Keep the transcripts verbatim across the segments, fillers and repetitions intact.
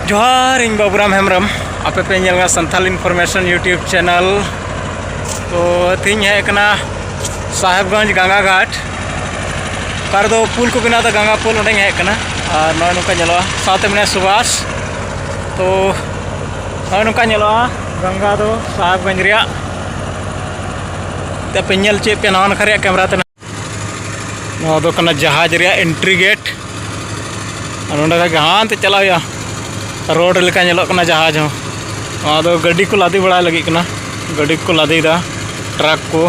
ᱡᱚᱦᱟᱨ, ᱤᱧ ᱵᱟᱵᱩᱨᱟᱢ ᱦᱮᱢᱵᱨᱚᱢ᱾ ᱟᱯᱮ ᱯᱮ ᱧᱮᱞ ᱠᱟᱱᱟ ᱥᱟᱱᱛᱷᱟᱞ ᱤᱱᱯᱷᱚᱨᱢᱮᱥᱚᱱ YouTube ᱪᱮᱱᱮᱞ᱾ ᱛᱚ, ᱛᱮᱦᱮᱧ ᱦᱮᱡ ᱠᱟᱱᱟ ᱥᱟᱦᱮᱵᱽᱜᱚᱸᱡᱽ ᱜᱟᱝᱜᱟ ᱜᱷᱟᱴ᱾ ᱚᱠᱟ ᱨᱮᱫᱚ ᱯᱩᱞ ᱠᱚ ᱵᱮᱱᱟᱣ ᱮᱫᱟ, ᱜᱟᱝᱜᱟ ᱯᱩᱞ, ᱚᱸᱰᱮᱧ ᱦᱮᱡ ᱠᱟᱱᱟ᱾ ᱟᱨ ᱱᱚᱜᱼᱚᱭ ᱱᱚᱝᱠᱟ ᱧᱮᱞᱚᱜᱼᱟ, ᱥᱟᱶᱛᱮ ᱢᱮᱱᱟᱭᱟ ᱥᱩᱵᱷᱟᱥ᱾ ᱛᱚ, ᱱᱚᱜᱼᱚᱭ ᱱᱚᱝᱠᱟ ᱧᱮᱞᱚᱜᱼᱟ ᱜᱟᱝᱜᱟ ᱫᱚ ᱥᱟᱦᱮᱵᱽᱜᱚᱸᱡᱽ ᱨᱮᱭᱟᱜ᱾ ᱛᱮ ᱯᱮ ᱧᱮᱞ ᱦᱚᱪᱚᱭᱮᱫ ᱯᱮᱭᱟ ᱱᱟᱣᱟ ᱱᱟᱠᱷᱟ ᱨᱮᱭᱟᱜ ᱠᱮᱢᱮᱨᱟ ᱛᱮ᱾ ᱱᱚᱣᱟ ᱫᱚ ᱠᱟᱱᱟ ᱡᱟᱦᱟᱡᱽ ᱨᱮᱭᱟᱜ ᱮᱱᱴᱨᱤ ᱜᱮᱴ᱾ ᱟᱨ ᱱᱚᱸᱰᱮ ᱠᱷᱚᱱ ᱜᱮ ᱦᱟᱱᱛᱮ ᱪᱟᱞᱟᱜ ᱦᱩᱭᱩᱜᱼᱟ, ᱨᱳᱰ ᱞᱮᱠᱟ ᱧᱮᱞᱚᱜ ᱠᱟᱱᱟ ᱡᱟᱦᱟᱡᱽ ᱦᱚᱸ᱾ ᱱᱚᱣᱟ ᱫᱚ ᱜᱟᱹᱰᱤ ᱠᱚ ᱞᱟᱫᱮ ᱵᱟᱲᱟᱭ ᱞᱟᱹᱜᱤᱫ ᱠᱟᱱᱟ, ᱜᱟᱹᱰᱤ ᱠᱚ ᱞᱟᱫᱮᱭᱮᱫᱟ, ᱴᱨᱟᱠ ᱠᱚ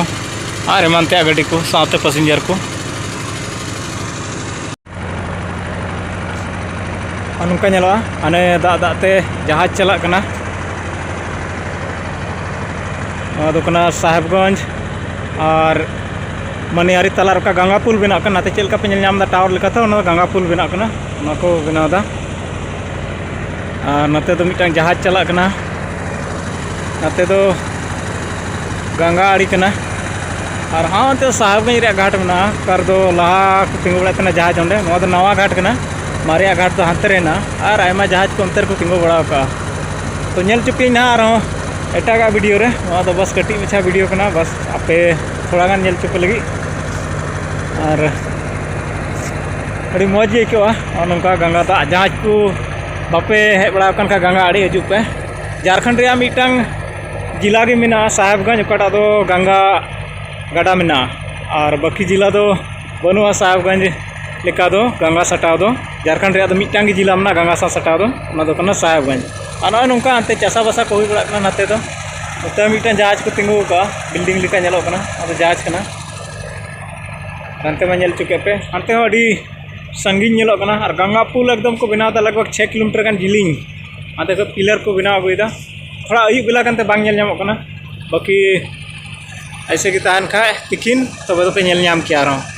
ᱟᱨ ᱮᱢᱟᱱ ᱛᱮᱭᱟᱜ ᱜᱟᱹᱰᱤ ᱠᱚ, ᱥᱟᱶᱛᱮ ᱯᱮᱥᱮᱧᱡᱟᱨ ᱠᱚ᱾ ᱟᱨ ᱱᱚᱝᱠᱟ ᱧᱮᱞᱚᱜᱼᱟ, ᱦᱟᱱᱮ ᱫᱟᱜ ᱫᱟᱜ ᱛᱮ ᱡᱟᱦᱟᱡᱽ ᱪᱟᱞᱟᱜ ᱠᱟᱱᱟ᱾ ᱱᱚᱣᱟ ᱫᱚ ᱠᱟᱱᱟ ᱥᱟᱦᱮᱵᱽᱜᱚᱸᱡᱽ ᱟᱨ ᱢᱟᱱᱤᱭᱟᱨᱤ ᱛᱟᱞᱟ ᱨᱮ ᱚᱠᱟ ᱜᱟᱝᱜᱟ ᱯᱩᱞ ᱵᱮᱱᱟᱜ ᱠᱟᱱᱟ᱾ ᱱᱟᱛᱮ ᱪᱮᱫ ᱞᱮᱠᱟ ᱯᱮ ᱧᱮᱞ ᱧᱟᱢ ᱮᱫᱟ, ᱴᱟᱣᱟᱨ ᱞᱮᱠᱟᱛᱮ ᱚᱱᱟ ᱫᱚ ᱜᱟᱝᱜᱟ ᱯᱩᱞ ᱵᱮᱱᱟᱜ ᱠᱟᱱᱟ, ᱚᱱᱟ ᱠᱚ ᱵᱮᱱᱟᱣ ᱮᱫᱟ᱾ ᱟᱨ ᱱᱚᱛᱮ ᱫᱚ ᱢᱤᱫᱴᱟᱝ ᱡᱟᱦᱟᱡᱽ ᱪᱟᱞᱟᱜ ᱠᱟᱱᱟ᱾ ᱱᱚᱛᱮ ᱫᱚ ᱜᱟᱝᱜᱟ ᱟᱲᱮ ᱠᱟᱱᱟ᱾ ᱟᱨ ᱦᱟᱱᱛᱮ ᱥᱟᱦᱮᱵᱽᱜᱚᱸᱡᱽ ᱨᱮᱭᱟᱜ ᱜᱷᱟᱴ ᱢᱮᱱᱟᱜᱼᱟ, ᱚᱠᱟ ᱨᱮᱫᱚ ᱞᱟᱦᱟ ᱠᱚ ᱛᱤᱸᱜᱩ ᱵᱟᱲᱟᱭᱮᱫ ᱛᱟᱦᱮᱱᱟ ᱡᱟᱦᱟᱡᱽ ᱚᱸᱰᱮ᱾ ᱱᱚᱣᱟ ᱫᱚ ᱱᱟᱣᱟ ᱜᱷᱟᱴ ᱠᱟᱱᱟ, ᱢᱟᱨᱮᱭᱟᱜ ᱜᱷᱟᱴ ᱫᱚ ᱦᱟᱱᱛᱮ ᱨᱮ ᱦᱮᱱᱟᱜᱼᱟ᱾ ᱟᱨ ᱟᱭᱢᱟ ᱡᱟᱦᱟᱡᱽ ᱠᱚ ᱚᱱᱛᱮ ᱨᱮᱠᱚ ᱛᱤᱸᱜᱩ ᱵᱟᱲᱟ ᱟᱠᱟᱜᱼᱟ᱾ ᱛᱚ, ᱧᱮᱞ ᱦᱚᱪᱚ ᱯᱮᱭᱟᱹᱧ ᱱᱟᱦᱟᱜ ᱟᱨᱦᱚᱸ ᱮᱴᱟᱜᱟᱜ ᱵᱷᱤᱰᱤᱭᱳ ᱨᱮ᱾ ᱱᱚᱣᱟ ᱫᱚ ᱵᱟᱥ ᱠᱟᱹᱴᱤᱡ ᱢᱟᱪᱷᱟ ᱵᱷᱤᱰᱤᱭᱳ ᱠᱟᱱᱟ, ᱵᱟᱥ ᱟᱯᱮ ᱛᱷᱚᱲᱟ ᱜᱟᱱ ᱧᱮᱞ ᱦᱚᱪᱚ ᱯᱮ ᱞᱟᱹᱜᱤᱫ᱾ ᱟᱨ ᱟᱹᱰᱤ ᱢᱚᱡᱽ ᱜᱮ ᱟᱹᱭᱠᱟᱹᱜᱼᱟ ᱱᱚᱜᱼᱚ ᱱᱚᱝᱠᱟ ᱜᱟᱝᱜᱟ ᱫᱟᱜ᱾ ᱡᱟᱦᱟᱸᱭ ᱠᱚ ᱵᱟᱯᱮ ᱦᱮᱡ ᱵᱟᱲᱟ ᱟᱠᱟᱱ ᱠᱷᱟᱱ, ᱜᱟᱝᱜᱟ ᱟᱲᱮ ᱦᱤᱡᱩᱜ ᱯᱮ᱾ ᱡᱷᱟᱲᱠᱷᱚᱸᱰ ᱨᱮᱭᱟᱜ ᱢᱤᱫᱴᱟᱝ ᱡᱮᱞᱟ ᱜᱮ ᱢᱮᱱᱟᱜᱼᱟ ᱥᱟᱦᱮᱵᱽᱜᱚᱸᱡᱽ, ᱚᱠᱟᱴᱟᱜ ᱫᱚ ᱜᱟᱝᱜᱟ ᱜᱟᱰᱟ ᱢᱮᱱᱟᱜᱼᱟ, ᱟᱨ ᱵᱟᱹᱠᱤ ᱡᱮᱞᱟ ᱫᱚ ᱵᱟᱹᱱᱩᱜᱼᱟ ᱥᱟᱦᱮᱵᱽᱜᱚᱸᱡᱽ ᱞᱮᱠᱟ ᱫᱚ, ᱜᱟᱝᱜᱟ ᱥᱟᱴᱟᱣ ᱫᱚ᱾ ᱡᱷᱟᱲᱠᱷᱚᱸᱰ ᱨᱮᱭᱟᱜ ᱫᱚ ᱢᱤᱫᱴᱟᱝ ᱜᱮ ᱡᱮᱞᱟ ᱢᱮᱱᱟᱜᱼᱟ ᱜᱟᱝᱜᱟ ᱥᱟᱶ ᱥᱟᱴᱟᱣ ᱫᱚ, ᱚᱱᱟ ᱫᱚ ᱠᱟᱱᱟ ᱥᱟᱦᱮᱵᱽᱜᱚᱸᱡᱽ᱾ ᱟᱨ ᱱᱚᱜᱼᱚᱭ ᱱᱚᱝᱠᱟ ᱦᱟᱱᱛᱮ ᱪᱟᱥᱟᱵᱟᱥᱟ ᱠᱚ ᱦᱩᱭ ᱵᱟᱲᱟᱜ ᱠᱟᱱᱟ ᱱᱟᱛᱮ ᱫᱚ᱾ ᱱᱚᱛᱮ ᱢᱤᱫᱴᱟᱝ ᱡᱟᱦᱟᱡᱽ ᱠᱚ ᱛᱤᱸᱜᱩ ᱟᱠᱟᱫᱼᱟ, ᱵᱤᱞᱰᱤᱝ ᱞᱮᱠᱟ ᱧᱮᱞᱚᱜ ᱠᱟᱱᱟ, ᱚᱱᱟ ᱫᱚ ᱡᱟᱦᱟᱡᱽ ᱠᱟᱱᱟ᱾ ᱦᱟᱱᱛᱮ ᱢᱟ ᱧᱮᱞ ᱦᱚᱪᱚ ᱠᱮᱫ ᱯᱮ, ᱦᱟᱱᱛᱮ ᱦᱚᱸ ᱟᱹᱰᱤ ᱥᱟᱺᱜᱤᱧ ᱧᱮᱞᱚᱜ ᱠᱟᱱᱟ᱾ ᱟᱨ ᱜᱟᱝᱜᱟ ᱯᱩᱞ ᱮᱠᱫᱚᱢ ᱠᱚ ᱵᱮᱱᱟᱣ ᱮᱫᱟ, ᱞᱟᱜᱽ ᱵᱷᱟᱜᱽ ᱪᱷᱚᱭ ᱠᱤᱞᱳᱢᱤᱴᱟᱨ ᱜᱟᱱ ᱡᱤᱞᱤᱧ᱾ ᱦᱟᱱᱛᱮ ᱠᱷᱚᱱ ᱯᱤᱞᱟᱨ ᱠᱚ ᱵᱮᱱᱟᱣ ᱟᱹᱜᱩᱭᱮᱫᱟ᱾ ᱛᱷᱚᱲᱟ ᱟᱹᱭᱩᱵ ᱵᱮᱞᱟ ᱠᱟᱱᱛᱮ ᱵᱟᱝ ᱧᱮᱞ ᱧᱟᱢᱚᱜ ᱠᱟᱱᱟ, ᱵᱟᱹᱠᱤ ᱮᱭᱥᱮ ᱜᱮ ᱛᱟᱦᱮᱱ ᱠᱷᱟᱡ ᱛᱤᱠᱤᱱ, ᱛᱚᱵᱮ ᱫᱚᱯᱮ ᱧᱮᱞ ᱧᱟᱢ ᱠᱮᱭᱟ ᱟᱨᱦᱚᱸ᱾